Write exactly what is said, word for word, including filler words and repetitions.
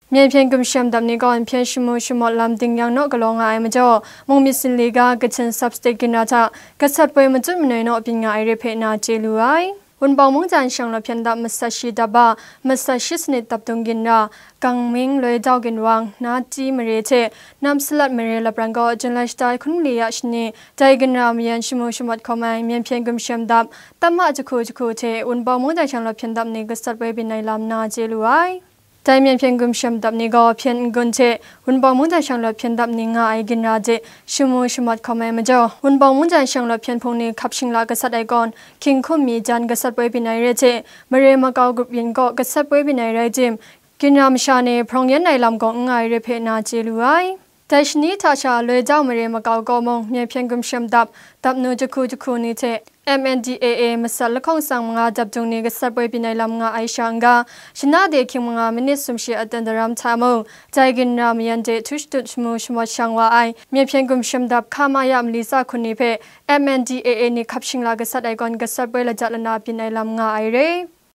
Myen hpyen gumshem dap ni gaw n hpyen shamu shamawt lam ding yang naw galaw nga ai majaw, mung myit sinli ga Kachin Sub-State ginra hta gasat poi matut manoi naw byin nga ai re hpe na chye lu ai. Wunpawng mungdan shanglawt hpyen dap masat shi dap ba, masat shi sanit dap dung ginra, Gangming Loidau Ginwang, Nati mare hte Namsalat mare lapran gaw Jun lai shata hkun li ya shani, dai ginra mayan shamu shamawt hkawm ai myen hpyen gumshem dap, tamma jahku jahku hte Wunpawng mungdan shanglawt hpyen dap ni gasat poi byin ai lam na chye lu ai. Dai myen hpyen gumshem dap ni gaw hpyen n-gun hte Wunpawng mungdan shanglawt hpyen dap ni nga ai ginra de shamu shamawt hkawm ai majaw, Wunpawng mungdan shanglawt hpyen hpung ni hkap shingla gasat ai kawn, hkying hkum mi jan gasat poi byin ai re hte, mare makau grup yin kaw gasat poi byin ai rai tim, ginra masha ni hprawng yan ai lam gaw n nga ai re hpe na chye lu ai. Dai shani hta sha Loidau mare makau kaw mung, myen hpyen gumshem dap, dap nu jahku jahku ni hte M N D A A masat lahkawng tsang manga dap dung ni gasat poi byin ai lam nga ai sha n-ga, shana de hkying manga minit sumshi Atandaram hta mung, dai ginra mayan de htu shadut shamu shamawt shang wa ai myen hpyen gumshem dap hka ma ya mali tsa hkun ni hpe M N D A A ni hkap shingla gasat ai kawn gasat poi laja lana byin ai lam nga ai re.